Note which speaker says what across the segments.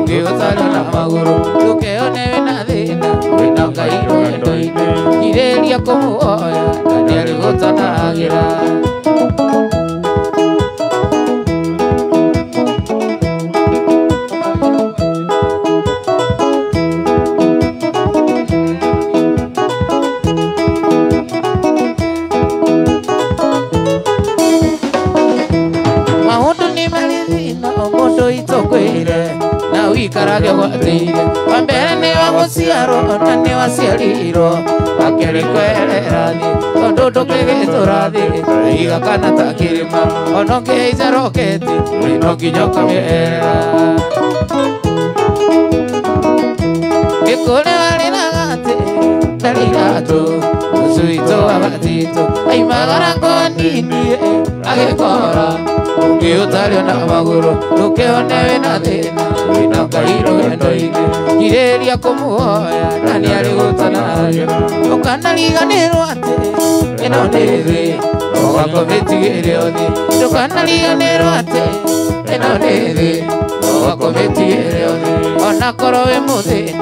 Speaker 1: Ũngĩ ũtarĩ na magũrũ ndũkeone wĩna thĩna wĩna Ngai rũgendo-inĩ girĩria kũmuoya na nĩarĩgũtanagĩra. Wikarage gwatĩire wa mbere nĩ wa gũciarwo na nĩ waciarirwo wakerĩ kwerera thĩ tondũ ndũngĩgĩtũra thĩ iga kana ta kĩrĩma ona ũngĩhaica roketi no nginya ũkamĩerera. Gĩkũrĩ warĩraga atĩ ndarĩ iratũ mũciĩ witũ wa gatitũ aimagara ngo nini agĩkora ũngĩ ũtarĩ na magũrũ ndũkeone wĩna thĩna wĩna Ngai rũgendo-inĩ girĩria kũmuoya na nĩarĩgũtanagĩra. Ndũkanariganĩrwo atĩ ĩno nĩ thĩ ũgakomĩtigĩre ũthiĩ ndũkanariganĩrwo atĩ ĩno nĩ thĩ ũgakomĩtigĩre ũthiĩ ona korwo wĩ mũthĩni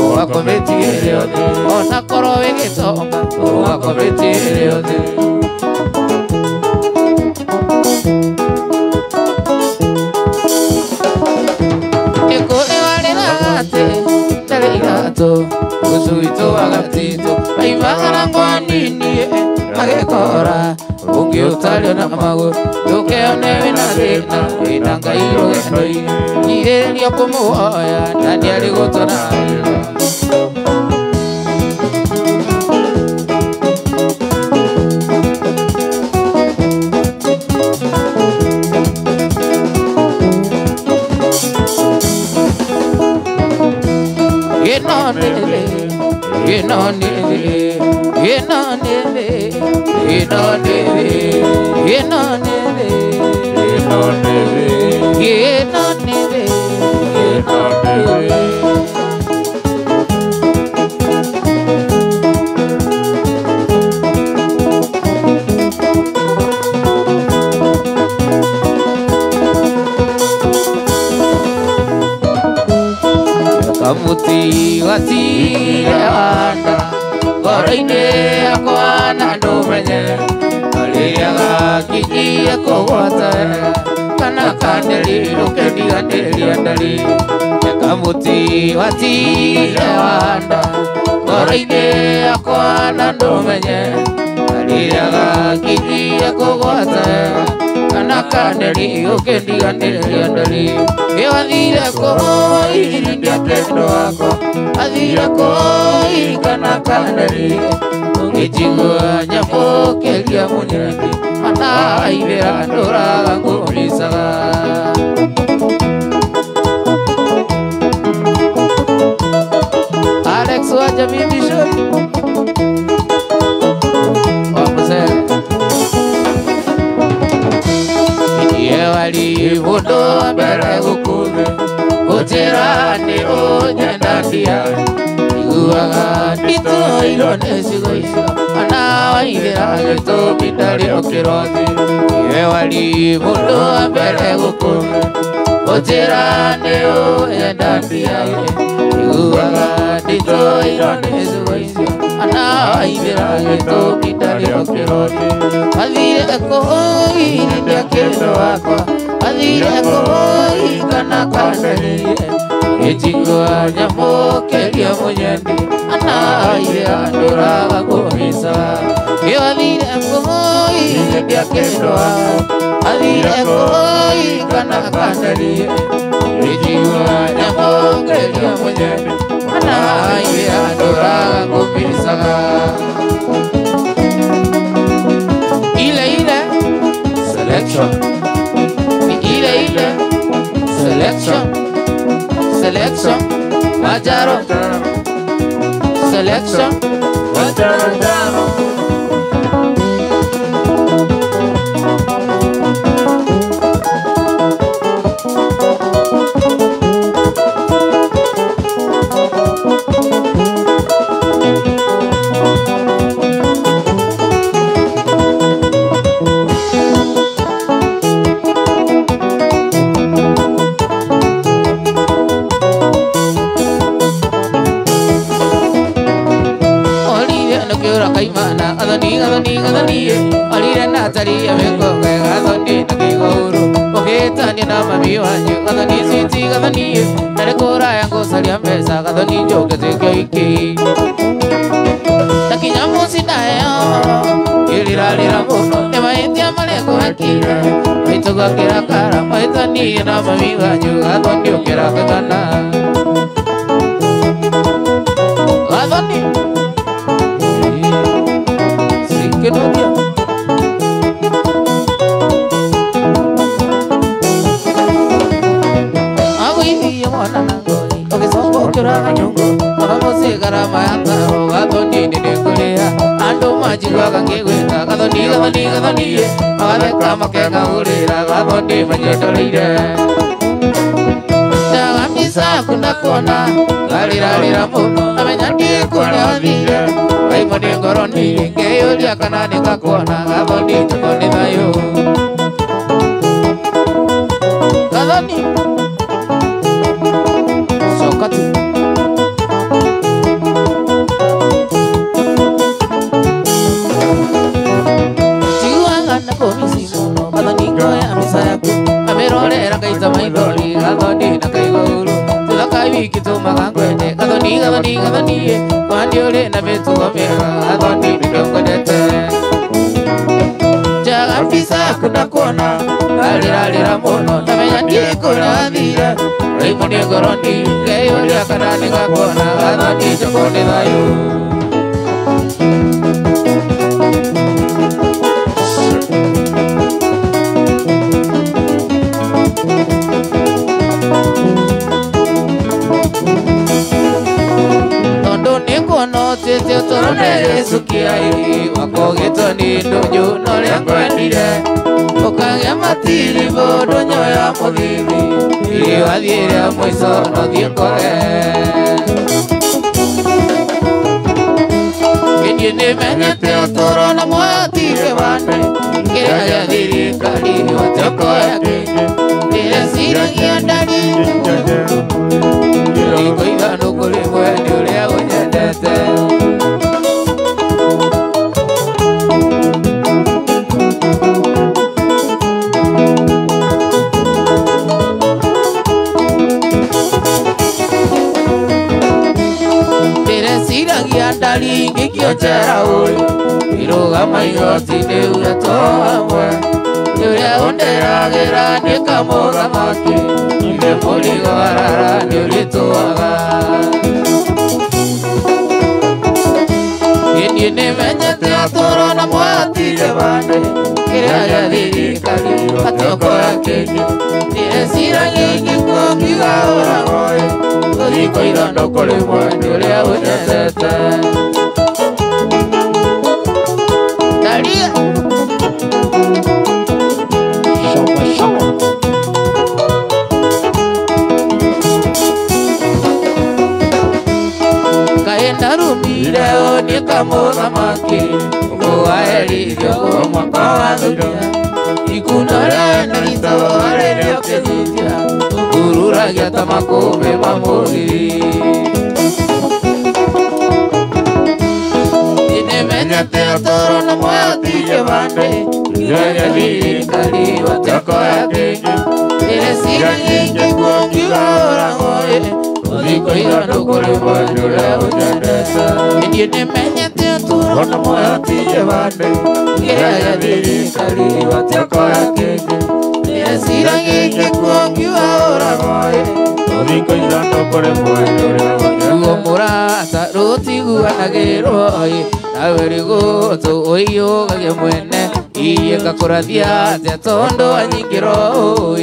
Speaker 1: ũgakomĩtigĩre ũthiĩ ona korwo wĩ gĩtonga ũgakomĩtigĩre ũthiĩ. Mũciĩ witũ wa gatitũ aimagara ngo nini agĩkora ũngĩ ũtarĩ na magũrũ ndũkeone wĩna thĩna wĩna Ngai rũgendo-inĩ girĩria kũmuoya na nĩarĩgũtanagĩra. Kamuti watire wanda ngoro-inĩ yakwa na ndũmenye rĩrĩa gakinyie kũgwata kana kaneri ndũkendiganĩria ndari. Kamuti watire wanda ngoro-inĩ yakwa na ndũmenye rĩrĩa gakinyie kũgwata kana kaneri ũkĩndiganĩria ndari. Wathire kũirindia kendo wakwa athire kũi kana kaneri ũngĩnjigua nyamũkĩria mũnyendi ona aithĩra ndũraga ngũmbicaga. Alex wa Jamii Mission wa mzee ndiye wali mũndũ wa mbere gũkũ thĩ gũtĩra nĩ ũnyendatia iguaga nditũirwo nĩ ciugo icio ona waithĩra gĩtũmi ndarĩ ũkĩrwo thĩ. Ndiye wali mũndũ wa mbere gũkũ thĩ gũtĩra nĩ ũnyendatia iguaga nditũirwo nĩ ciugo icio ona waithĩra gĩtũmi ndarĩ ũkĩrwo thĩ. Athire kũirindia kĩndũ wakwa athire kũi kana kaneri gĩtigua nyamũkĩria mũnyendi ona aithĩra ndũraga ngũmbicaga. Athire kũirindia kĩndũ wakwa athire kũi kana kaneri gĩtigua nyamũkĩria mũnyendi ona aithĩra ndũraga ngũmbicaga. Ile ile selection ni ile ile selection selection Wajaro selection Wajaro. gathoni gathoni orire na tari amekonge gathoni na kĩgouru ũgĩtania na mami wanyu gathoni citi gathoni na nĩ kũraya ngũcaria mbeca gathoni njũke tuĩke iki takinya mũciĩ ndaheo ngĩrĩrarĩra mũno nĩ mahĩtia marĩkũ wekire maitũ gakĩrakara mahĩtanirie na mami wanyu gathoni ũkĩrakagana gathoni sikĩnũthia agũithirie mwana na ngoi ũgĩcoka ũkĩũraga nyũngũ ũkamũciĩ garama ya taro gathoni nĩ nĩngũrĩha andũ manjiguaga ngĩgwĩka gathoni gathoni gathoni magatheka makeng'aũrĩra gathoni manyendoreire ndagamisa kuona ngarĩrarĩra mũno namenya ndikuona wathire waimwo nĩ ngoro niĩ ngĩyũria kana nĩngakuona gathoni njoko nĩ thayũ gathoni coka tu njiguaga na kũmici mũno gathoni ngoya mbica yaku amĩrorera ngaita maithori gathoni na kaigũrũ wiki tũmaga ngwende gathoni gathoni gathoni kwani ũrĩ na mĩtugo mĩega gathoni nĩkĩo ngwendete njaga mbica yaku ndakuona ngarĩrarĩra mũno ndamenya ndikũrĩa wathire raimwo nĩ ngoro niĩ ngeyũria kana nĩngakuona gathoni njoko nĩ thayũ. Tete ũtũrone gĩcukia wakogĩtwo nĩ ndũnyũ na ũrĩa ngwendire ũkagĩa matiribũ ndũnyũ ya mũthithi irio wathiĩ rĩa mũico no thiĩ ngore niĩ nĩmenyete ũtũro na mwatire wane kĩrĩa gĩa thirikari watĩokoya kĩngĩ ndĩreciragia ndari hingo ithano kũrĩ mwene ũrĩa ũnyendete. Ndĩreciragia ndari ngĩikio njera ũĩ irũgama igoti-inĩ uge to hamwe nĩ ũrĩa ũnderagĩra nĩ kamũthamaki ithe mũrigo arara nĩ ũrĩtũaga niĩ nĩmenyete ũtũro na mwatire bande kĩrĩa gĩa thirikari atĩokoya kĩngĩ ndĩreciragia ingĩkua ngiuga ũragwo ĩ tũthiko ithandũkũ rĩmwe nĩ ũrĩa ũnyendete. Daria
Speaker 2: Shoma shoma.
Speaker 1: Kaenda rumire nĩ kamũthamaki ũkũwaherithio mwaka wa thukia ikuno rĩene ritũa rĩrĩa ũkĩthutia ũkururagia ta makũmbĩ ma mũriri nĩmenyete ũtũro na mwatire bande kĩrĩa gĩa thirikari watĩokoya kĩngĩ ndĩreciragia ingĩkua ngiuga ũragwo ĩ tũthiko ithandũkũ rĩmwe nĩ ũrĩa ũnyendete niĩ nĩmenyete ũtũro na mwatire bande kĩrĩa gĩa thirikari watĩokoya kĩngĩ ndĩreciragia ingĩkua ngiuga ũragwo ĩ
Speaker 2: Tũthiko ithandũkũ rĩmwe nĩ ũrĩa ũnyendete.
Speaker 1: Ruo mũrata rũtiguanagĩrwo ĩ nawe rĩgũtũ ũiyũgagia mwene iye ngakũrathia atĩa tondũ wanyingĩrwo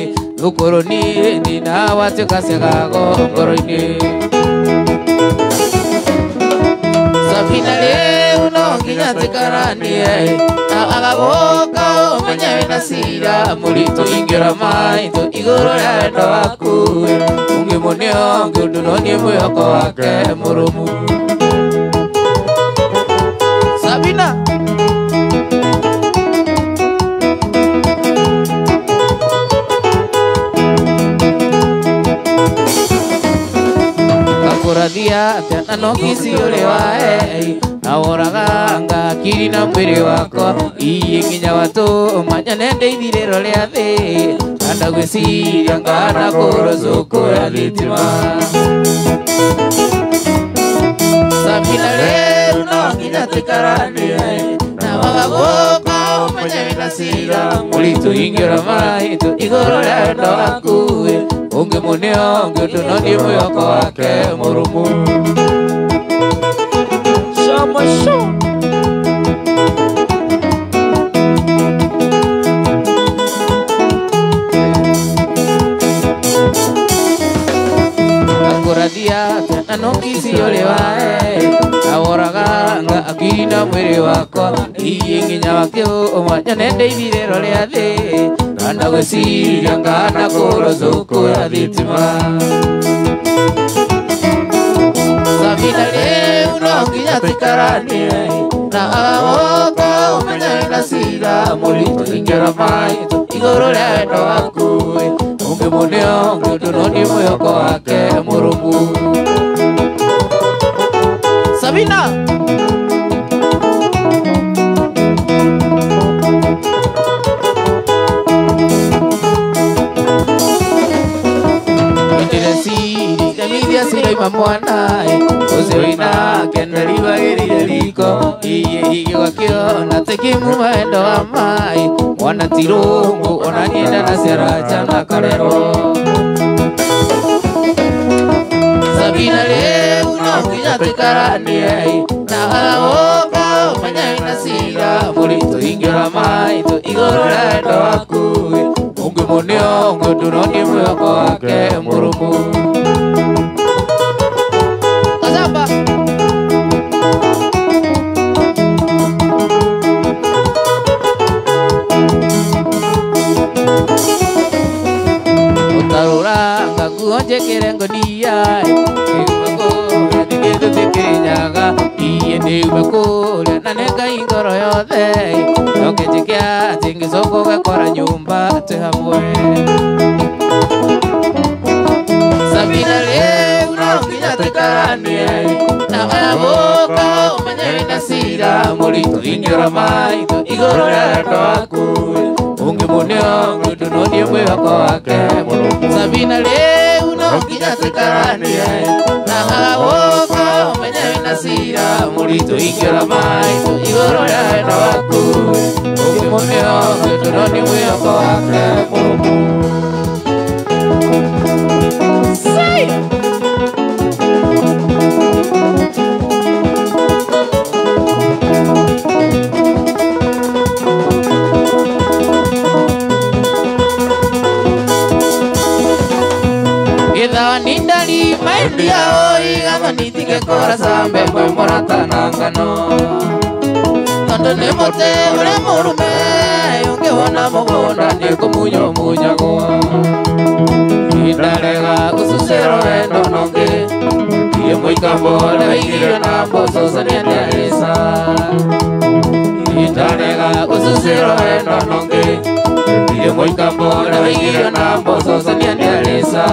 Speaker 1: ĩ thukuru niĩ na watuĩka ciagago ngoro-inĩ Sabina rĩu no nginya tũikaranie na agagũka ũmenye wĩna cira mũritũ ingĩra maitũ igũrũ rĩa wendo waku ũngĩmũne ũngĩ ũndũ no niĩ mwĩhoko wake mũrũmu. Sabina Akũrathia atĩa na no kici ũrĩ wae Naworaga ngakiri na mwĩrĩ wakwa iye nginya watũma nyone ithirĩro rĩa thĩ kanda gwĩciria ngana kũrwo cũkũ ya thitima Sabina rĩu no nginya tũikaranie na wagagũka ũmenye wĩna cira mũritũ ingĩora maitũ igũrũ rĩa wendo waku ũngĩmũne ũngĩ ũndũ no niĩ mwĩhoko wake mũrũmu
Speaker 2: Shama
Speaker 1: Akũrathia na no kisi ũrĩ wae aworaga akiri na mwĩrĩ wakwa iye nginya wakĩũma nyone ithirĩro rĩa thĩ kana gwĩciria ngana kũrwo cũkũ ya thitima Sabina rĩu no nginya tũikaranie na awoka ũmenye wĩna cira mũritũ ingĩora maitũ igũrũ rĩa wendo waku ũngĩmũne ũngĩ ũndũ no niĩ mwĩhoko wake mũrũmu Sabina Sira mwana ucio wĩnake ndaribagĩrire riko iye igĩgakĩona tĩkĩmu wendo wa mai mwana ti rũngũ ona niĩ ndanaciara njana karerwo Sabina rĩu no nginya tũikaranie na agoka ũmenye wĩna cira mũritũ ingĩora maitũ igũrũ rĩa wendo waku ũngĩmũne ũngĩ ũndũ no niĩ mwĩhoko wake mũrũmu Kazamba Utaruranga nguo njĩkĩre ngũnia nĩume kũrĩa nĩkĩndũ tĩkĩnyaga iye nĩume kũrĩa na nĩ Ngai ngoro yothe no kĩnjĩke atĩ ngĩcoka ũgakora nyũmba twĩ hamwe Sabina rĩu no nginya tũikaranie na agũka ũmenye wĩna cira mũritũ ingĩora maitũ igũrũ rĩa wendo waku ũngĩmũne ũngĩ ũndũ no niĩ mwĩhoko wake Sabina rĩu no nginya tũikaranie na agũka ũmenye wĩna cira mũritũ ingĩora maitũ igũrũ rĩa wendo waku ũngĩmũne ũngĩ ũndũ no niĩ mwĩhoko wake mũrũmu Say! Githani ndari maindia oiga nitige kora sambe mwe mũrata na ngano tondu nĩ mũtĩ ũrĩa mũrume ũngĩwona mũgũnda nĩ kũmunywo munyagwo Ndarega gũcucĩrwo wendo nongĩ iye mũikambo ũrĩa waigire na mboco canianĩarĩca Ndarega gũcucĩrwo wendo nongĩ iye mũikambo ũrĩa waigire na mboco canianĩarĩca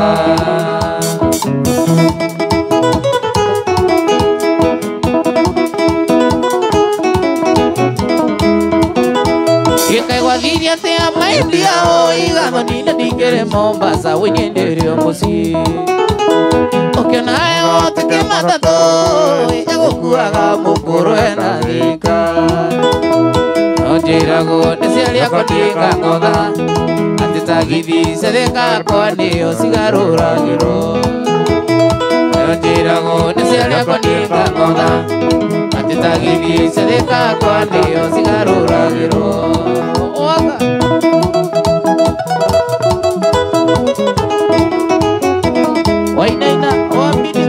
Speaker 1: Gĩkaigwathirie atĩa maindia oiga thoni ndingĩrĩ Mombasa wĩnyendĩrio mũciĩ ũkĩona ĩgotĩke matatũ ĩgũkuaga mũkũrũ ena thika no njĩragwo nĩ ciariakwa ndingang'otha atĩ tagithi ciathĩkakwa nĩyo cigarũragĩrwo no njĩragwo nĩ ciariakwa ndingang'otha atĩ tagithi ciathĩkakwa nĩyo cigarũragĩrwo Waka. Wainaina wambidi.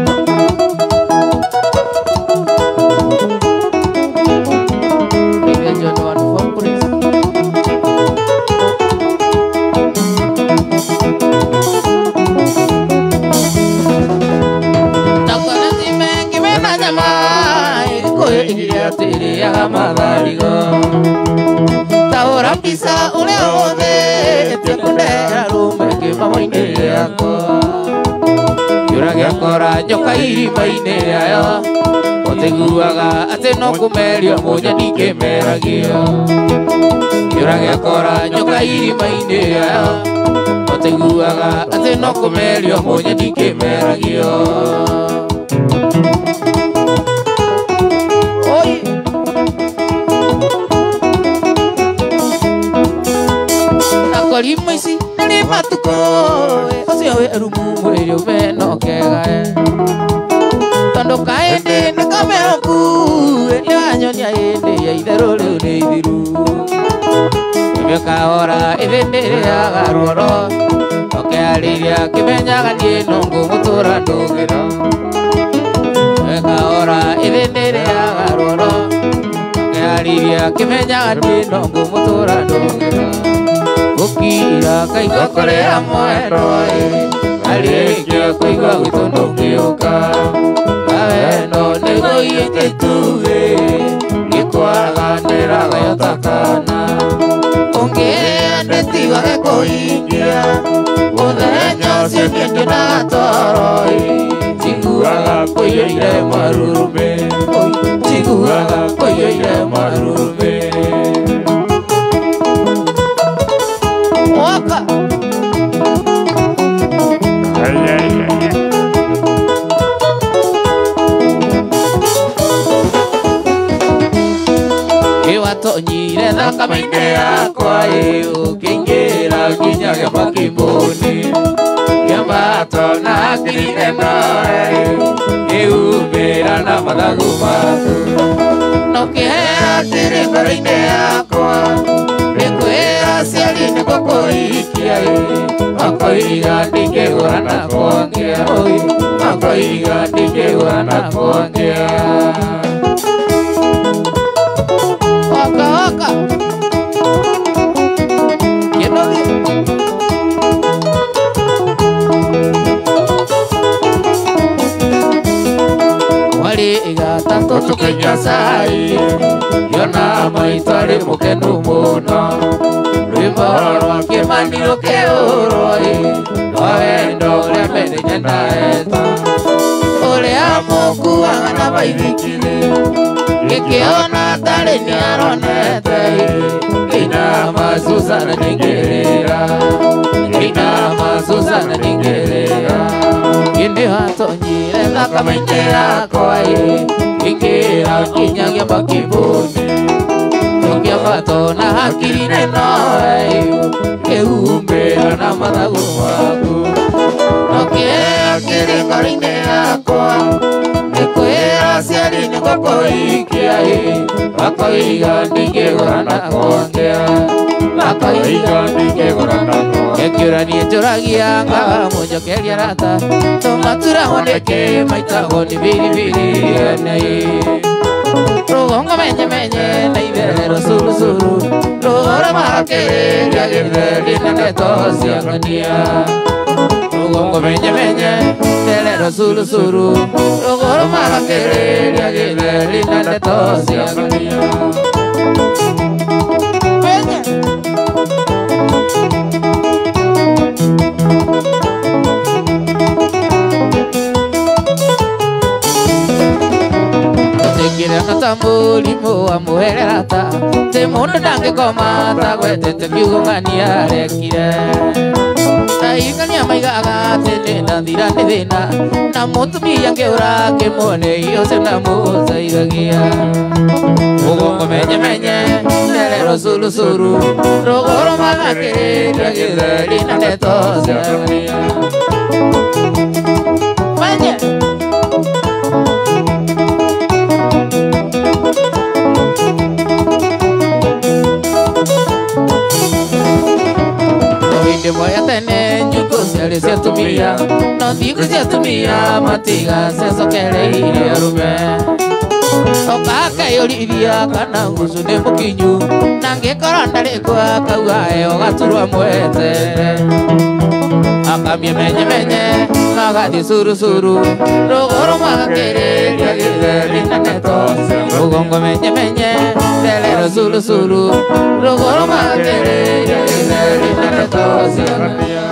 Speaker 1: Maybe John 1 4 please. Takwana timengi mena nyama ikuyo igiria tiriaga matharigo Taura mbica ũrĩa ũthĩtie kũndehera rume kĩmamo-inĩ gĩakwa Kĩũra gĩakora nyoka irima-inĩ rĩayo Matiguaga atĩ no kũmerio mũnye ndingĩmeragio. Kĩũra gĩakora nyoka irima-inĩ matiguaga atĩ no kũmerio mũnye ndingĩmeragio. Oi Nakorimo ici nĩ matukũ ũcio wĩ rumu mwĩrĩ ũmenokegae tondũ kaĩndĩ nĩ kameroku nĩ wanyonia ĩndĩ ya itherũ rĩu nĩ ithiru Kahora ĩthĩ rĩaga ruoro ũkĩarĩria kĩmenyaga niĩ no ngũmũtũra ndũgĩra Kahora ĩthĩ rĩaga ruoro ũkĩarĩria kĩmenyaga niĩ no ngũmũtũra ndũgĩra Gũkira kaigua kũrĩa mwendwa arĩkia kũigua gwitũ ndũngĩũka Kawendo nĩgũiyĩte ituĩ gĩkwaraganĩra gayotakana Ũngĩendetiwage kũhingia mũthenya ũcio niĩ nyonaga toro njiguaga kũiyũire marurumĩ njiguaga kũiyũire marurumĩ Waka Ĩwatonyire thakame-inĩ yakwa ũkĩingĩra nginya gĩakwa kĩmbũni kĩambato na hakiri-inĩ noe kĩhumbĩra na mathagu maku no kĩheo kĩrĩ ngoro-inĩ yakwa nĩkwĩra aciari nĩguo kũhikia makoiga ndingĩgũra na kuongea makoiga ndingĩgũra na kuongea Waka waka Kenogi Wali igatatu tukinyua cai Yona maitũ arĩ mũkenu mũno Rwĩmbo rwa Kĩmani rũkĩhũrwo rwa wendo ũrĩa menye ndaetwo Ũrĩa mũkuaga na baithikiri Gĩkĩona tarĩ nĩaronete Inama Susana nyingĩrĩra Inama Susana nyingĩrĩra Ĩndĩ watonyire thakame-inĩ yakwa ingĩra nginyagia makĩmbũni Ũkĩambato na hakiri-inĩ noe kĩhumbĩra na mathagu maku No kĩheo kĩrĩ ngoro-inĩ yakwa nĩkwĩra aciari nĩguo kũhikia makoiga ndingĩgũra na kuongea makoiga ndingĩgũra na kuongea Kĩũranie njũragia ngaga mũnjokeria rata tũmaturagwo nĩkĩ maitagwo nĩ biribiri ene Rũgongo menye menye na itherero surusuru rũgoro marakĩrĩria gĩtheri na ndeto cia ng'ania Rũgongo menye menye terero surusuru rũgoro marakĩrĩria gĩtheri na ndeto cia ng'ania Menye Kĩrĩa mũrimũ wa mũhererata tĩ mũndũ ndangĩkoma tagwetete kiugo ng'ania arekire Aingania maigaga atĩ nĩ ndathira nĩ thĩna na mũtumia ngĩũra ngĩmuone ũcio ndamũteithagia Mũgongo menye menye nderero surusuru rũgũrũ magakĩrĩria gĩtheri na ndeto cia ng'ania Menye Hĩndĩ ĩmwe ya tene nyungu ciarĩ cia atumia no thikũ cia atumia matiga ciacokereirie arũme Ũgakeyũrithia kana ngucu nĩ mũkinyu na ngĩkorwo ndarĩ kuo akauga ĩyo gaturwa mweterere Akamie menye menye magathiĩ surusuru rũgũrũ magakĩrĩria gĩtheri na ndeto Rũgongo menye menye nderero surusuru rũgũrũ magakĩrĩria gĩtheri na ndeto cia ng'ania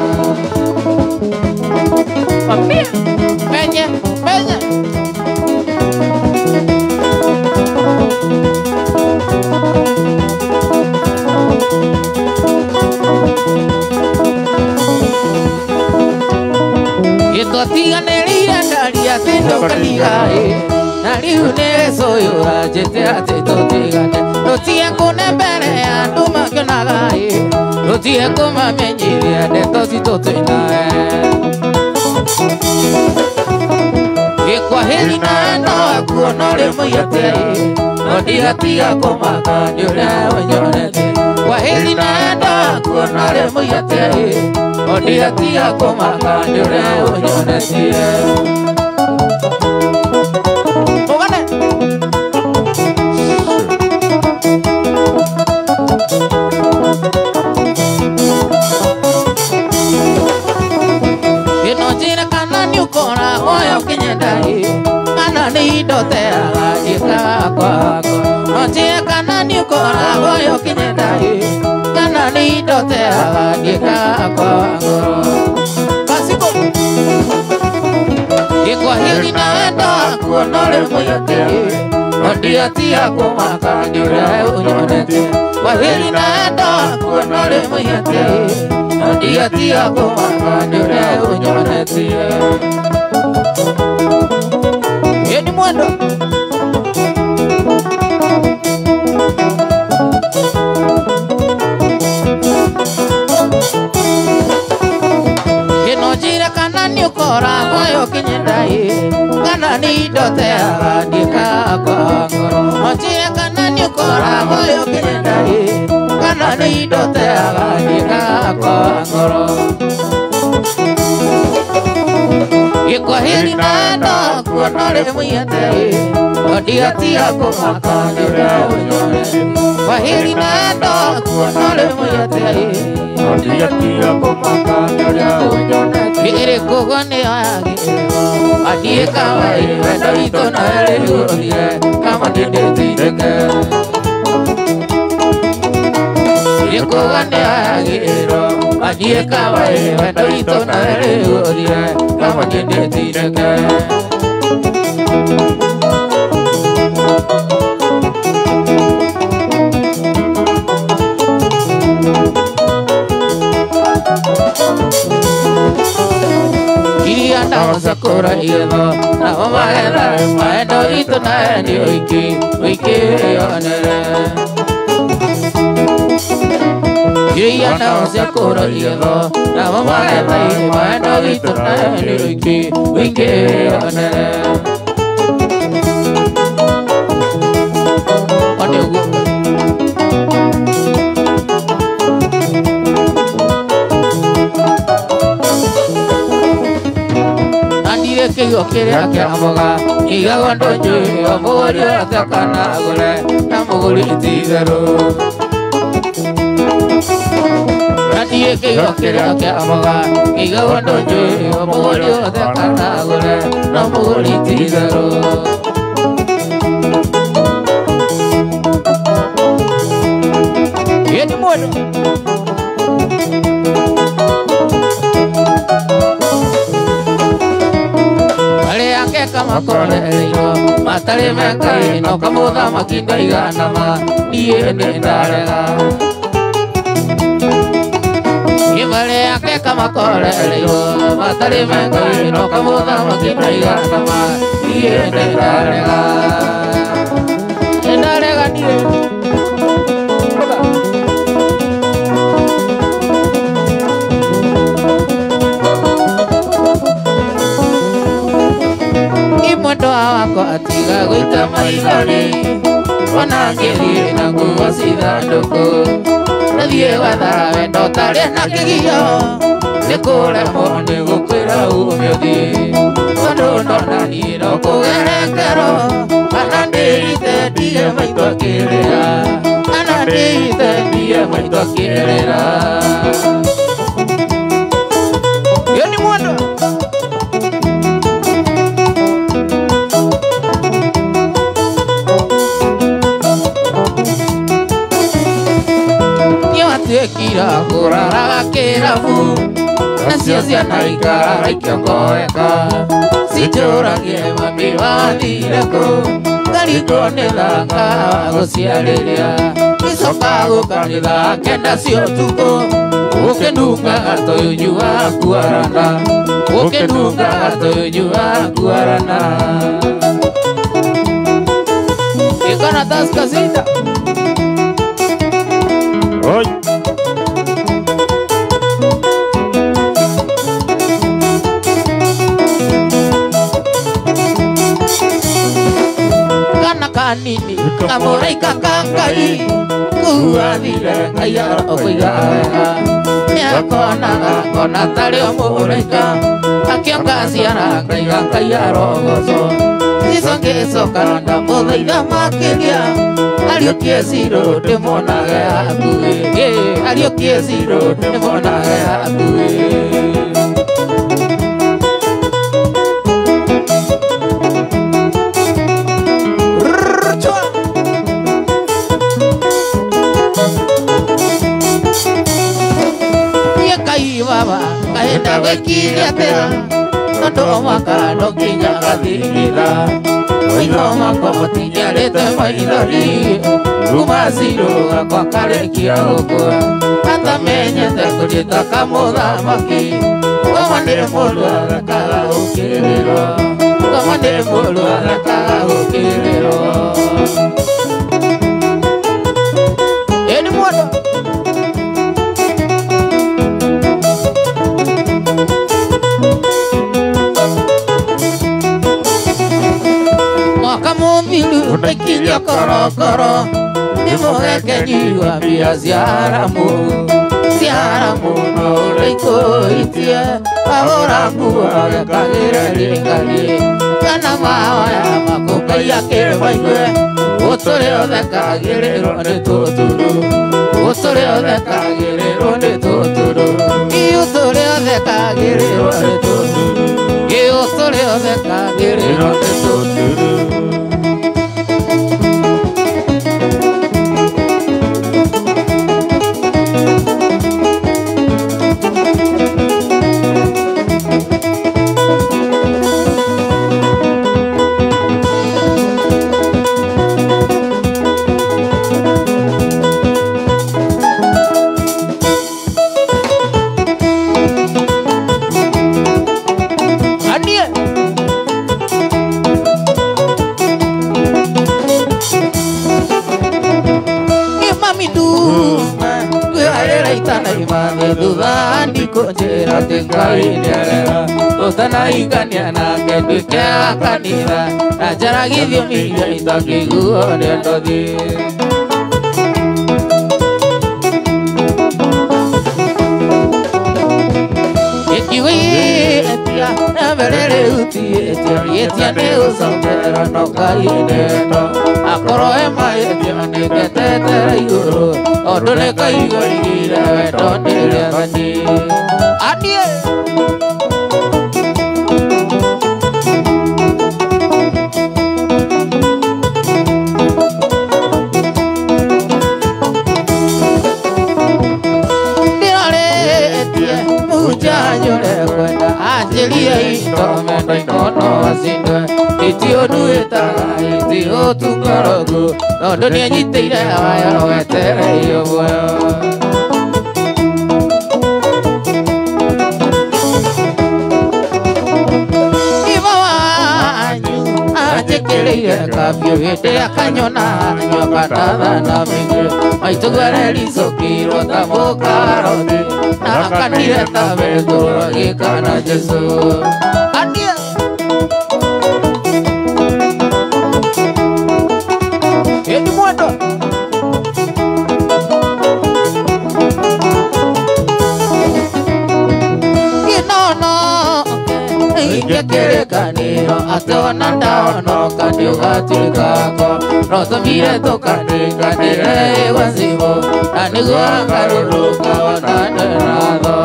Speaker 1: Menye menye Gĩtwatiganĩrĩire ndaria atĩ ndũkaniga na rĩu nĩ gĩcũyũ ũranjĩte atĩ tũtigane rũtige kũne mbere ya andũ makĩonaga rũtige kũmamenyithia ndeto citũ twĩnawe Gĩkwahĩri na wendo waku ona ũrĩ mũiyate no ndigatiga kũmaka nĩ ũrĩa ũnyonete Kwahĩri na wendo waku ona ũrĩ mũiyate no ndigatiga kũmaka nĩ ũrĩa ũnyonetie Mũgane Ĩno njĩra kana nĩ ũkoragwo ũkĩnyenda kana nĩ indo teaga njĩkaga kwakwa No njĩra kana nĩ ũkoragwo ũkĩnyenda kana nĩ indo teaga njĩkaga kwa ngoro Basiko Gĩkwahĩri na wendo waku ona ũrĩ mũiyate no ndigatiga kũmaka nĩ ũrĩa ũnyonete Kwahĩri na wendo waku ona ũrĩ mũiyate no ndigatiga kũmaka nĩ ũrĩa ũnyonetie Ĩni mwendo Ĩno njĩra kana nĩ ũkoragwo ũkĩnyenda kana nĩ indo teaga ndiĩkaga kwa ngoro No njĩra kana nĩ ũkoragwo ũkĩnyenda kana nĩ indo teaga ndiĩkaga kwa ngoro Gĩkwahĩri na wendo waku ona ũrĩ mũiyate no ndigatiga kũmaka nĩ ũrĩa ũnyonete Kwahĩri na wendo waku ona ũrĩ mũiyate
Speaker 2: no ndigatiga kũmaka nĩ ũrĩa ũnyonete
Speaker 1: Ĩrĩ kũgwa nĩyo yagĩrĩrwo athiĩ kama wendo witũ nawe rĩu ũthire kama ndĩndĩtindĩke Ĩrĩ kũgwa nĩyo yagĩrĩrwo athiĩ kama wendo witũ nawe rĩu ũthire kama ndĩndĩtindĩke Iria ndagũcakũra igetho nao magetha wendo witũ nawe nĩ ũingĩ ũingĩ wĩyonere Iria ndagũcakũra igetho nao magetha wendo witũ nawe nĩ ũingĩ ũingĩ wĩyonere One ũguo Kĩgio kĩrĩa kĩa mboga kĩigagwo ndũnyũ o mũgũri wothe kana agũre na mũgũri ti itherũ Na niĩ kĩgio kĩrĩa kĩa mboga kĩigagwo ndũnyũ o mũgũri wothe kana agũre na mũgũri ti itherũ Ĩni mwendo Makorereirwo matarĩ mekaĩ no kamũthamaki ndaigana ma niĩ nĩ ndarega Ĩmarĩ ake kamakorereirwo matarĩ mekaĩ no kamũthamaki ndaigana ma niĩ nĩ ndarega Nĩ ndarega niĩ Mwendo wakwa atiga gũita maithori ona ngĩthiĩ na nguo cithandũkũ Nathiĩ gwetha wendo ũtarĩ na kĩgio nĩ kũremwo nĩ gũkwĩra ume ũthiĩ tondũ ndona niĩ no kũgere ngero kana ndĩrite ndige maitũ akĩrĩra kana ndĩrite ndige maitũ akĩrĩra Ĩyo nĩ mwendo Kira kũraraga kĩrabu nacio ciana ikarara ikĩongoeka cinjũragie mami wathire kũ ngarigwo nĩ thaka wa gũciarĩria icoka gũka nĩ thaa kenda cia ũtukũ Ũkĩnungaga tũyunyuaga kuarana Ũkĩnungaga tũyunyuaga kuarana Ikana taskazita.
Speaker 2: Oi.
Speaker 1: Kana kanini kamũraika ka Ngai kuathire Ngai arokũiga wega nĩakonaga kona tarĩ o mũraika akĩonga ciara ngaiga Ngai arogocwo Jesũ ngĩcoka ndamũthaitha makĩria ariũkie Ciro ndĩmuonage hakuhĩ ariũkie Ciro ndĩmuonage hakuhĩ. Baba kaenda gwĩkire atĩa tondũ o mwaka no nginya gathingitha maitho makwa matingiarĩte maithori kuma Ciro gakwa karĩkia gũkua atamenyete kũnjĩta kamũthamaki ngoma nĩ mũndũ arekaga gũkĩrĩrwo ngoma nĩ mũndũ arekaga gũkĩrĩrwo. Ĩni mũndũ Kamũthiru ndaikirio korokoro nĩ mũgekenyi wa mbia cia haramu cia haramu no ũrĩikũitie ahũra nguo gekagĩre rĩngari kana mahoya maku Ngai akĩmaigue ũtũre ũthekagĩrĩrwo nĩ tũturu ũtũre ũthekagĩrĩrwo nĩ tũturu ũtũre ũthekagĩrĩrwo nĩ tũturu ũtũre ũthekagĩrĩrwo nĩ tũturu. Ũtanaikania nake nduĩke wa kanitha na njaragie thiomi iria itangĩiguo nĩ ndothi. Ĩkiuga ĩtia na mbere rĩu ti ĩtia ĩtia nĩ gũcokera no Ngai nĩendo akorwo ema ĩtia nĩngetetera igũrũ tondũ nĩ kaigua igĩire wendo nĩ rĩathani. Anie. Tondũ nĩanyitĩire waya wetereire muoyo. Iba wanyu anjĩkĩrĩire kabiũ hĩndĩ akanyona nyoka ndathana mĩingĩ maitũ gwerericũkirwo ta mũkaroti na akanire ta Petero agĩkana Jesũ. Anie. Ĩni mwendwa. Kĩnono ingĩkĩrĩkanĩro atĩ ona ndahonoka nĩũgatuĩka wakwa no tũmire tũkanĩkanĩre ĩgwa cimũ na nĩguo akarũrũka onane natho.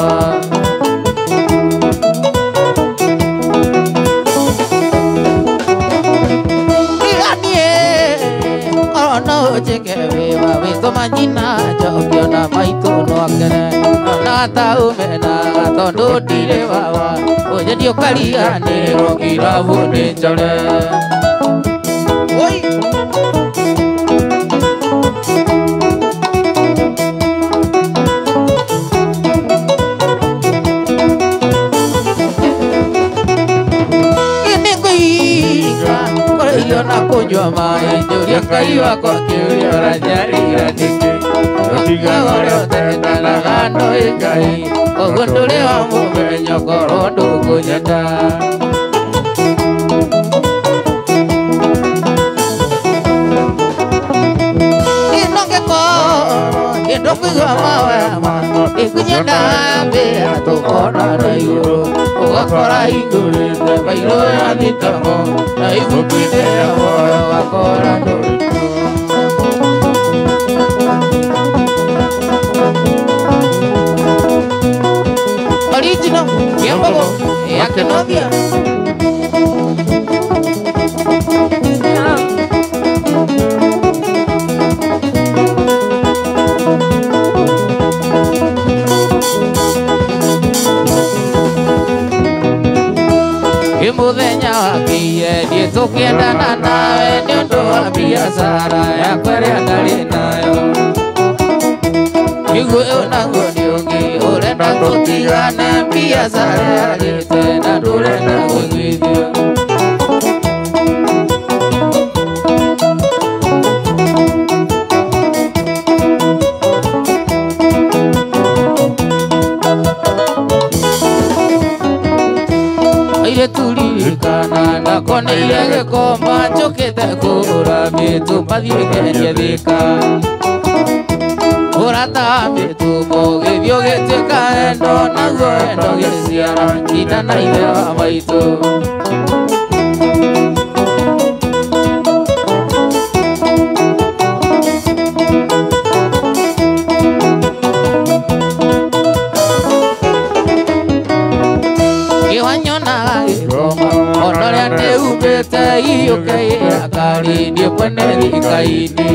Speaker 1: Njĩke wĩwa wĩtũma nyina njokio na maitũ no akene ona taumenaga tondũ ndirĩ wawa ũnyendi ũkariganĩrwo kirabu nĩ njore. Oi. irio na kũnyua maĩ njũria Ngai wakwa kĩũria ũranyarira nĩkĩ tigaga ũrĩa ũtendanaga ndoĩ Ngai ũguo ndũrĩ wa mũmenya korwo ndũkũnyenda. Ĩndũkũigua mawema ĩkunyenda mbĩa tũkona na igũrũ ũgakora hingũrĩte bairũ ya thitango na ibuku-inĩ rĩa muoyo ũgakora ndũrĩ kuo. Original Kiambogo ya Kenothia. Mũthenya wakiire ndiĩ tũkĩendana nawe nĩ ũndũ wa biacara yakwa ĩrĩa ndarĩ nayo nĩguo ũyũ naguo nĩ ũngĩ ũrenda tũtigane biacara yarĩte na ndũrenda kũiguithio. Turirikana ndakoneire gĩkomba njũkĩte kũgũra mĩtumba thiĩ ngendie Thika ũrata wa mĩtumba ũgĩthiĩ ũgĩtuĩka wendo naguo wendo ũgĩciara nyina na ithe wa maitũ. Ona ũrĩa ndĩhumbĩte iyũke ĩakari niĩ mwene thika-inĩ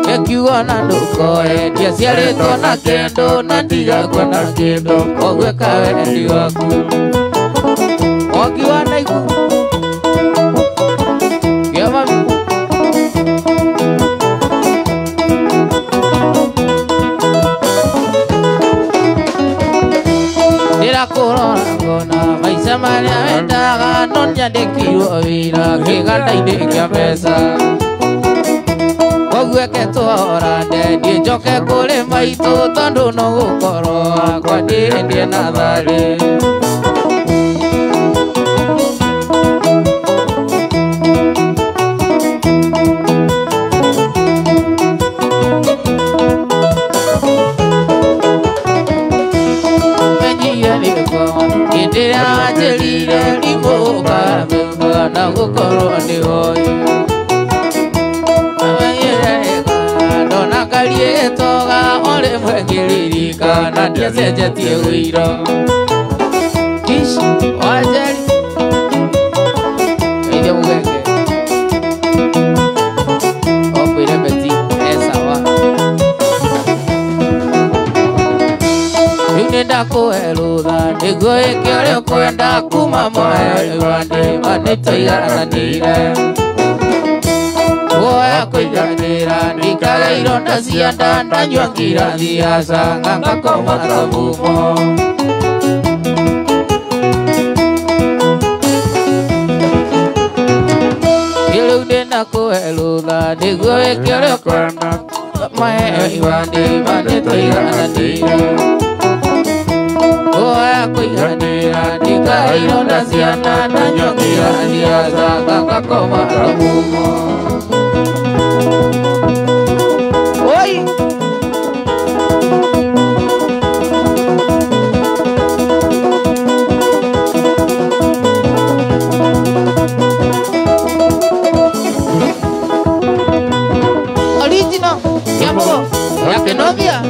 Speaker 1: gĩkiugo na ndũkoe ndiaciarĩtwo na kĩndũ na ndigakua na kĩndũ koguo ĩka wendi waku. Mwangi wa Naigu Kĩamami. Ndĩrakũrora ngona maica marĩa wendaga no nyandĩkirwo wĩra kĩganda-inĩ kĩa mbeca koguo eke tũhorane niĩ njoke kũrĩ maitũ tondũ no gũkorwo wakwa ndĩndie natharĩ. Hĩndĩ ĩrĩa wanjĩrire rimũ ũkamĩuga na gũkorwo nĩ woĩ amenyire ndona kariĩ gĩtoga o rĩmwe ngĩririkana ndiacenjetie ũiro. Ish Wanjeri Geithia mũgenge okwĩre Beti e sawa. Rĩu nĩndakũhe rũtha nĩguo wĩke ũrĩa ũkwenda kuma moyo ibandĩ ma nĩtũigananĩire guoya kũiganĩra ndikaga ironda cia nda ndanyua ngirathi ya canga ngakoma ta mumo. Rĩu nĩndakũhe rũtha nĩguo wĩke ũrĩa ũkwenda kuma moyo ibandĩ ma nĩtũigananĩire guoya kũiganĩra ndikaga ironda cia nda ndanyua ngirathi ya canga ngakoma ta mumo. Oi! Original Kiambogo ya Kenothia.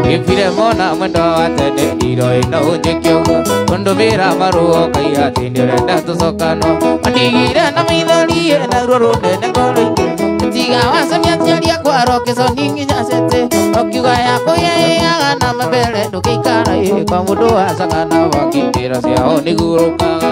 Speaker 1: Gĩbire mona mwendo wa tene iroĩ no ũnjĩke ũguo ũndũmĩra marũa ũkaiga atĩ nĩũrenda tũcokanwo wandigire na maithori na ruo rũnene ngoro-inĩ tiga waconia aciari akwa rokĩconi nginya cete ũkiuga yakũyĩaga na mabere ndũgĩikara ĩ kwa mũndũ wacangana wakindĩra ciao nĩgurũkaga.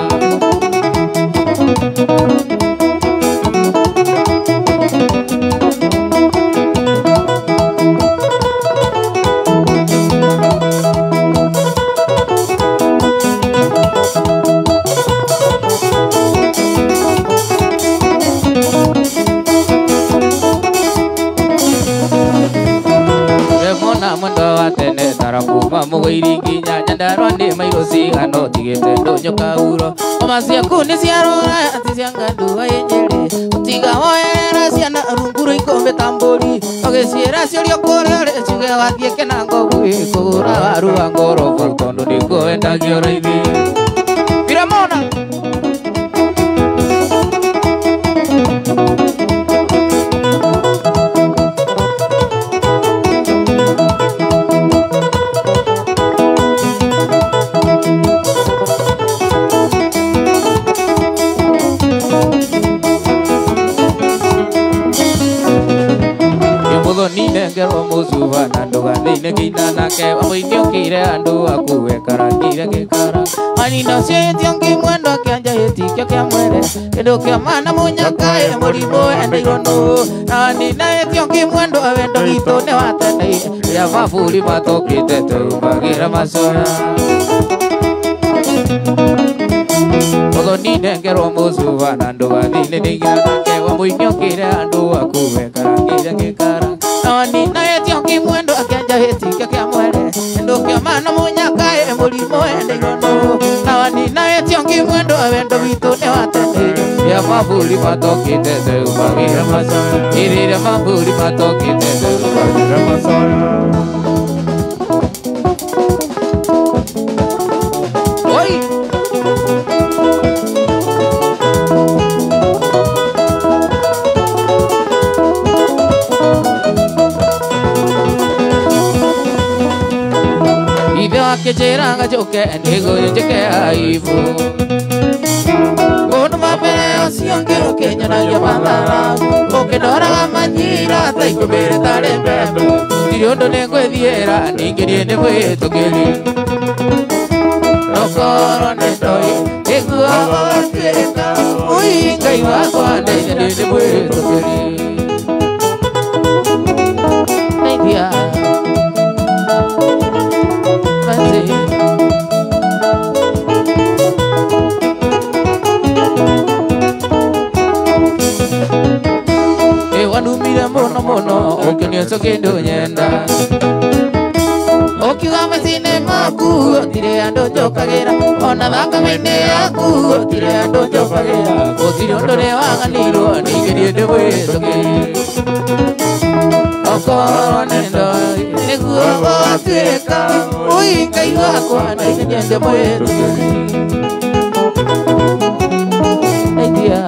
Speaker 1: Barabara kuma mũgũiri nginya Nyandarua nĩ mairũ cigana ũtigĩte ndũnyũ kauro. Homa ciaku nĩ cia rũraya ti cia ngandua ĩ Nyĩrĩ. Tiga woerera ciana rungu rwa ikũmbĩ ta mbũri. Ũgĩciĩra ciũrio kũrĩa ũrĩ ciuge wathiĩ Kĩnangobu kũgũra waru wa ngorobu tondũ nĩkuo wendagio raithi. Piramona. Ninengerwo mũcuba na ndũgathĩine kĩina nake wamũini ũkĩire andũ aku wekarangire gĩkara manina ũcio ĩtio ngĩmwendo kĩanja gĩtikio kĩa mwere kĩndũ kĩa mana mũnyaka ĩ mũrimũ wendeirwo nũ na nina ĩtio ngĩmwendo wendo witũ nĩ wa tene rĩrĩa maburi matokĩte tũrumagĩra macoya. Mũthoni nengerwo mũcuba na ndũgathĩine nĩigira nake wamũini ũkĩire andũ aku wekarangire gĩkara nina etio ngĩmwendo akĩanja gĩtikio kĩa mwere kĩndũ kĩa mana mũnyaka ĩ mũrimũ wendeirwo nũ na nina etio ngĩmwendo wendo witũ nĩ wa tene rĩrĩa maburi matokĩte tũrumagĩra macoya rĩrĩa maburi matokĩte tũrumagĩra macoya. Oi! Ithe akĩnjĩra ngajũke nĩguo njĩke aibu mũndũ wa mbere ũcio ũngĩ ũkĩnyonagia mathara ũkĩndoraga manyira ta ikũmbĩ rĩtarĩ mbembe ndirĩ ũndũ nĩngwĩthiĩra ningĩ niĩ nĩ mwĩtũkĩri nokorwo nĩ ndoĩ nĩguo gũgatuĩka ũi Ngai wakwa ndeithia niĩ nĩ mwĩtũkĩri ndeithia. Wanumire mũno mũno ũkĩonio ũcio kĩndũ nyenda ũkiuga meciinĩ maku gũtirĩ andũ njũkagĩra ona thakame-inĩ yaku gũtirĩ andũ njũkagĩra gũtirĩ ũndũ nĩwaganirwo ningĩ niĩ ndĩ mwĩtũkĩri okorwo nĩ ndoĩ nĩguo gũgatuĩka ũi Ngai wakwa ndeithia niĩ ndĩ mwĩtũkĩri ndeithia.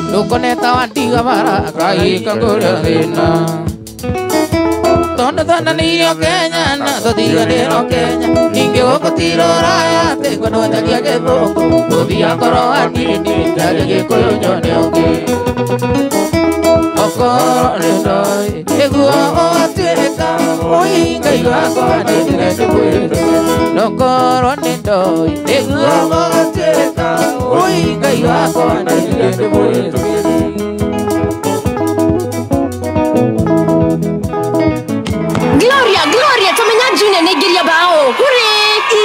Speaker 1: Ndukoneta wandiga bara kahika ngũrĩa thĩna tondũ twananĩirio Kenya na tũtiganĩrwo Kenya ningĩ gũkũ ti rũraya atĩ ngwendwo njaria gĩthũngũ gũthiĩ ngoro hanini njarie gĩkũyũ nyone ũngĩ okorwo nĩ ndoĩ nĩguo gũgatuĩka ũi Ngai wakwa ndeithia ndĩ mwĩtũkĩri nokorwo nĩ ndoĩ nĩguo gũgatuĩka ũi Ngai wakwa ndeithia ndĩ mwĩtũkĩri.
Speaker 3: Gloria, Gloria, tamenya Junior nĩaingĩria bao. Hurĩ!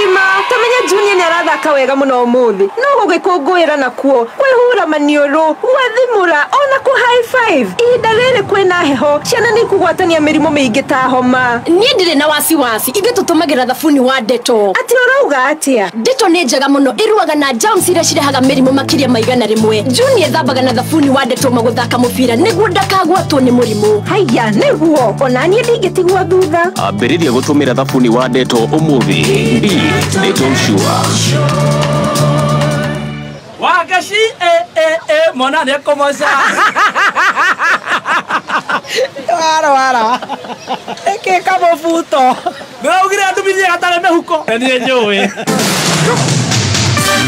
Speaker 4: Ima, tamenya Junior nĩarathaka wega mũno ũmũthĩ. No gũgĩkũngũĩra nakuo, kwĩhura maniũrũ, gwathimũra, ona kũ high five. Ihinda rĩrĩ kwĩna heho, ciana nĩikũgwatania mĩrimũ mĩingĩ ta homa.
Speaker 3: Niĩ ndirĩ na wasiwasi, ithuĩ tũtũmagĩra thabuni wa Dettol.
Speaker 4: Atĩ ũrauga atĩa?
Speaker 3: Dettol nĩ njega mũno, ĩrũaga na germs iria cirehaga mĩrimũ makĩria ma 100. Junior ethambaga na thabuni wa Dettol magũthaka mũbira nĩguo ndakagwatwo nĩ mũrimũ.
Speaker 4: Haiya, nĩguo, ona niĩ ndingĩtigwo thutha.
Speaker 5: Ambĩrĩria gũtũmĩra thabuni wa Dettol ũmũthĩ. Be Dettol sure.
Speaker 6: Wagashi mwana nĩekũmoca.
Speaker 7: Wara wara. Ĩkĩ kamũbuto.
Speaker 6: Nĩraugire andumithie gatarĩ mĩhuko. Niĩ njũĩ.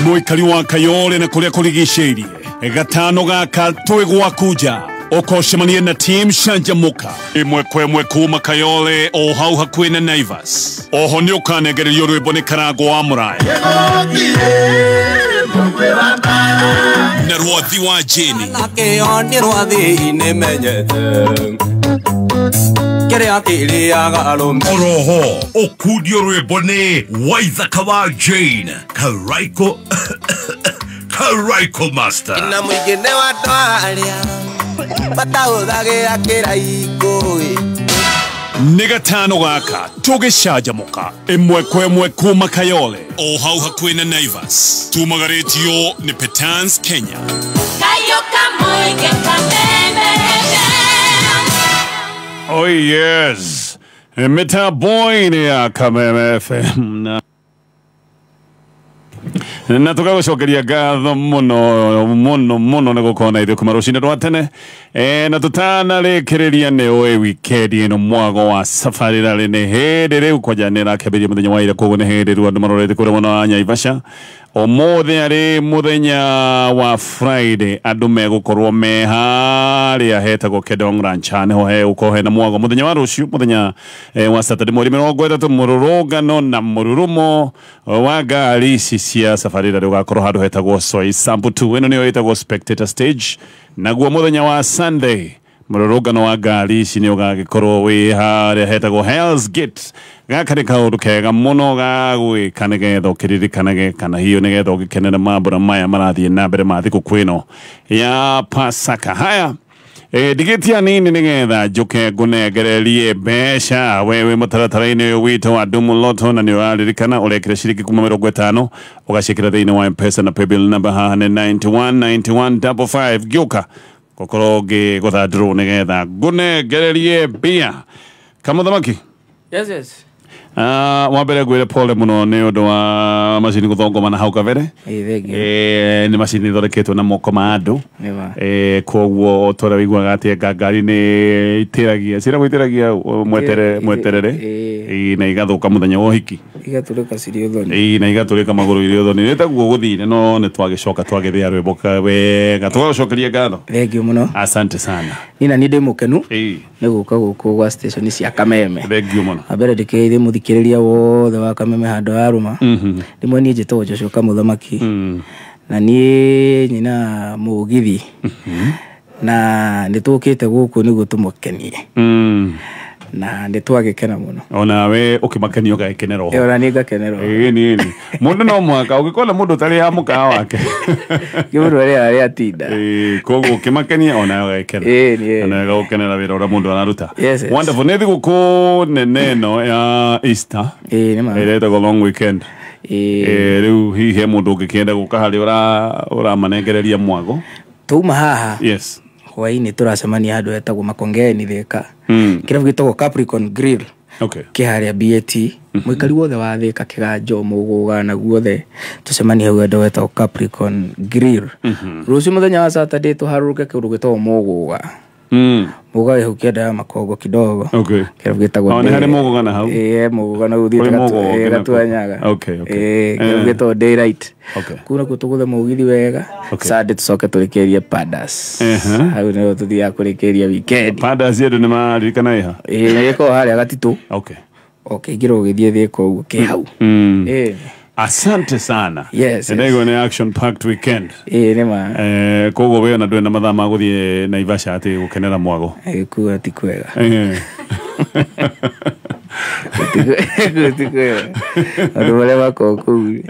Speaker 8: Mũikari wa Kayole na kũrĩa kũrigicĩirie gatano gaka twĩ gwaku nja ũkocemanie na team Canjamũka ĩmwe kwa ĩmwe kuma Kayole o hau hakuhĩ na Naivas. Oho nĩ ũkanengererio rwĩmbo nĩ Karango wa Mũraya na Rwathi wa Jeni.
Speaker 9: Nakĩo nĩ rwathi nĩmenyete
Speaker 6: Kĩrĩa kĩrĩaga arũme.
Speaker 9: Oroho ũkundio rwĩmbo nĩ Waithaka wa Jane Karaiko Karaiko Master.
Speaker 10: Na mũingĩ nĩ wa andũ arĩa matahũthagĩra kĩraikũ.
Speaker 8: Nĩ gatano gaka tũgĩcanjamũka ĩmwe kwa ĩmwe kuma Kayole o hau hakuhĩ na Naivas. Tumagarĩtio nĩ Petans Kenya. Oh yes, mĩtambo-inĩ ya Kameme FM na tũgagũcokeria ngatho mũno mũno mũno nĩ gũkorwo na ithuĩ kuma rũcinĩ rwa tene. Na tũtanarĩkĩrĩria nĩ ũĩ wikendi ĩno mwago wa Safari Rally nĩ hĩndĩ rĩu kwanja nĩ ĩrakĩambĩrĩria mũthenya wa ira, koguo nĩ hĩndĩ rĩu andũ marorete kũrĩa mwena wa Naivasha. Ũmũthĩ arĩ mũthenya wa Friday andũ megũkorwo me harĩa hetagwo Kedong Ranch, nĩho hegũkorwo hena mwago. Mũthenya wa rũciũ, mũthenya wa Saturday mweri 30, mũrũrũngano na mũrurumo wa ngari ici cia Safari Rally ũgakorwo handũ hetagwo Soy Sample 2. Ĩno nĩyo ĩtagwo spectator stage. Naguo mũthenya wa Sunday mũrũrũngano wa ngari ici nĩ ũgagĩkorwo wĩ harĩa hetagwo Hell's Gate. Gaka nĩ kaũndũ kega mũno ga gwĩka nĩgetha ũkĩririkanage kana hiyo nĩgetha ũgĩkenere mambura maya marathiĩ na mbere ma thigũkũ ĩno ya Pasaka. Haya, ndigĩtia nini nĩgetha njũke ngũnengererie mbeca wewe mũtaratara-inĩ ũyũ witũ wa Dumu Lotto, na nĩ ũraririkana ũrekĩra ciringi kuma 50 ũgaciĩkĩra thĩinĩ wa M-Pesa na paybill number haha nĩ 919155. Ngĩũka gũkorwo ngĩgũtha draw nĩgetha ngũnengererie mbia. Kamũthamaki.
Speaker 1: Yes, yes.
Speaker 8: Wa mbere ngwĩre pole mũno nĩ ũndũ wa macini gũthongoma na hau kabere. Nĩ macini ithondeketwo na moko ma andũ. Koguo o ta ũrĩa ũiguaga atĩ ngari nĩ itĩragia ciĩragwo itĩragia mweterere na igathũka mũthenya wa ũhiki,
Speaker 1: igatũrĩka cirĩ ũthoni,
Speaker 8: na igatũrĩka magũrũ irĩ ũthoni. Nĩ taguo gũthire, no nĩ twagĩcoka twagĩthĩa rwĩmbo wega. Tũgagũcokeria ngatho.
Speaker 1: Thengiũ mũno.
Speaker 8: Asante sana.
Speaker 1: Niĩ na niĩ ndĩ mũkenu nĩ gũka gũkũ gwa station cia Kameme.
Speaker 8: Thengiũ mũno.
Speaker 1: Wa mbere ndĩkĩgeithie mũthikĩrĩria wothe wa Kameme handũ harũma. Rĩmwe niĩ njĩtagwo Joshua Kamũthamaki na niĩ nyina mũgithi na nĩ tũkĩte gũkũ nĩguo tũmũkenie na nĩ twagĩkena mũno.
Speaker 8: Onawe ũkĩmakenio ũgagĩkenera oho.
Speaker 1: Ona niĩ ngakenera oho.
Speaker 8: Ĩĩ nĩ mũndũ no mũhaka ũngĩkona mũndũ ũtarĩ ya mũkawa wake
Speaker 1: mũndũ arĩa arĩa atinda.
Speaker 8: Koguo ũkĩmakenia onawe ũgagĩkena.
Speaker 1: Ĩĩ
Speaker 8: onawe ũgagĩkenera wĩra ũrĩa mũndũ araruta.
Speaker 1: Yes, yes.
Speaker 8: Wonderful. Nĩ thigũkũ nene ĩno ya Easter.
Speaker 1: Ĩĩ nĩ ma.
Speaker 8: Ĩrĩa ĩtagwo long weekend. Rĩu hihi he mũndũ ũngĩkĩenda gũka harĩa ũramanengereria mwago.
Speaker 1: Twauma haha.
Speaker 8: Yes.
Speaker 1: Hwaĩ-inĩ tũracemania handũ hetagwo Makongeni Thika. Kĩrabu gĩtagwo Capricorn Grill.
Speaker 8: Okay.
Speaker 1: Kĩ harĩa BAT. Mũikari wothe wa Thika, Kĩganjo, Mũgũga na guothe tũcemanie hau handũ hetagwo Capricorn Grill. Rũciũ mũthenya wa Saturday tũharũrũke kĩndũ gĩtagwo Mũgũga. Mũgũga wĩ hau kĩanda ya Makongo kidogo.
Speaker 8: Okay.
Speaker 1: Kĩrabu gĩtagwo
Speaker 8: Oh, nĩ harĩ Mũgũga na hau?
Speaker 1: Ĩĩ, Mũgũga na ũthiĩte Gatuanyaga.
Speaker 8: Okay, okay.
Speaker 1: Ĩĩ, kĩrabu gĩtagwo Daylight.
Speaker 8: Okay.
Speaker 1: Kuu nakuo tũgũthe mũgithi wega.
Speaker 8: Okay.
Speaker 1: Sunday tũcoke tũrĩkĩrie Padas. Hau nĩho tũthiaga kũrĩkĩria weekend.
Speaker 8: Padas yetu nĩ maririkana ĩha?
Speaker 1: Ĩĩ, nĩ gĩkoragwo harĩa Gatitũ.
Speaker 8: Okay.
Speaker 1: Ũkĩingĩra ũgĩthiĩ Thika ũguo kĩ hau. Ĩĩ.
Speaker 8: Asante sana.
Speaker 1: Yes.
Speaker 8: Ndego ni action packed weekend.
Speaker 1: Ĩĩ nĩ ma.
Speaker 8: Koguo we ona ndwĩ na mathaa ma gũthiĩ Naivasha atĩ gũkenera mwago.
Speaker 1: Kuo ti kwega. Ti kwega. Andũ marĩa makoragwo kũu.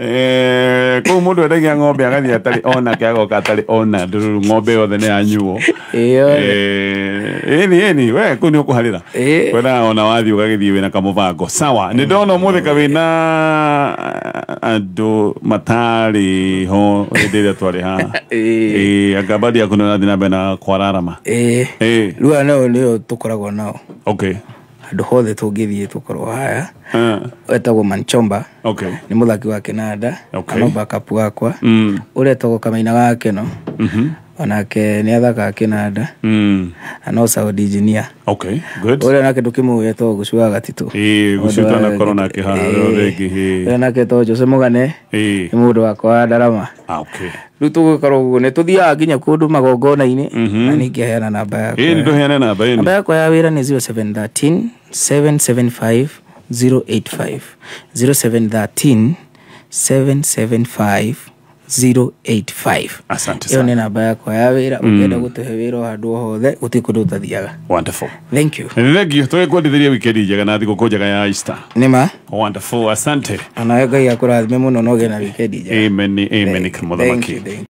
Speaker 8: Kũu mũndũ endagia ng'ombe agathiĩ atarĩ onake agoka atarĩ ona ndũruru, ng'ombe yothe nĩ yanyuo. Ĩni ĩni we kũu nĩ ũkũharĩra. Kwenda ona wathiĩ ũgagĩthiĩ wĩna kamũbango. Sawa, nĩ ndona ũmũthĩ kawĩna andũ matarĩ ho hĩndĩ ĩrĩa twarĩ haha. Anga badi yaku nĩ ũrathiĩ na mbere na kwararama.
Speaker 1: Ĩĩ. Rĩu aya nao nĩo tũkoragwo nao.
Speaker 8: Okay.
Speaker 1: Handũ hothe tũngĩthiĩ tũkorwo haya. Etagwo Manchomba.
Speaker 8: Okay.
Speaker 1: Nĩ mũthaki wa kĩnanda.
Speaker 8: Okay.
Speaker 1: No backup wakwa. Ũrĩa etagwo Kamaina wa Keno. Onake nĩ athakaga kĩnanda. Na no sound engineer.
Speaker 8: Okay, good.
Speaker 1: Ũrĩa nake ndũkĩmũĩ etagwo Gucu wa Gatitũ.
Speaker 8: Ĩĩ, Gucu twanakorwo nake haha rĩngĩ.
Speaker 1: Ũrĩa nake etagwo Jose Mũgane.
Speaker 8: Ĩĩ.
Speaker 1: Nĩ mũndũ wakwa wa ndarama.
Speaker 8: Okay.
Speaker 1: Rĩu tũgũkorwo ũguo nĩ tũthiaga nginya kũndũ magongona-inĩ. Na ningĩheana namba yakwa.
Speaker 8: Ĩĩ, nĩtũheane namba ĩno.
Speaker 1: Namba yakwa ya wĩra nĩ 0713 775 085. 0713 775
Speaker 7: 085.
Speaker 8: Asante
Speaker 7: Ĩyo
Speaker 8: sana.
Speaker 7: nĩ namba yakwa ya wĩra. Ũngĩenda gũtũhe wĩra o handũ o hothe, gũtirĩ kũndũ ũtathiaga.
Speaker 8: Wonderful.
Speaker 7: Thank you.
Speaker 8: Thank you. Tũgĩkwendithĩria wikendi njega na thigũkũ njega ya Easter.
Speaker 7: Nĩma.
Speaker 8: Wonderful, asante.
Speaker 7: Onawe Ngai akũrathime mũno na ũgĩe na wikendi njega.
Speaker 8: Amen, amen.
Speaker 7: Thank
Speaker 8: Kamũthamaki.
Speaker 7: you, thank you.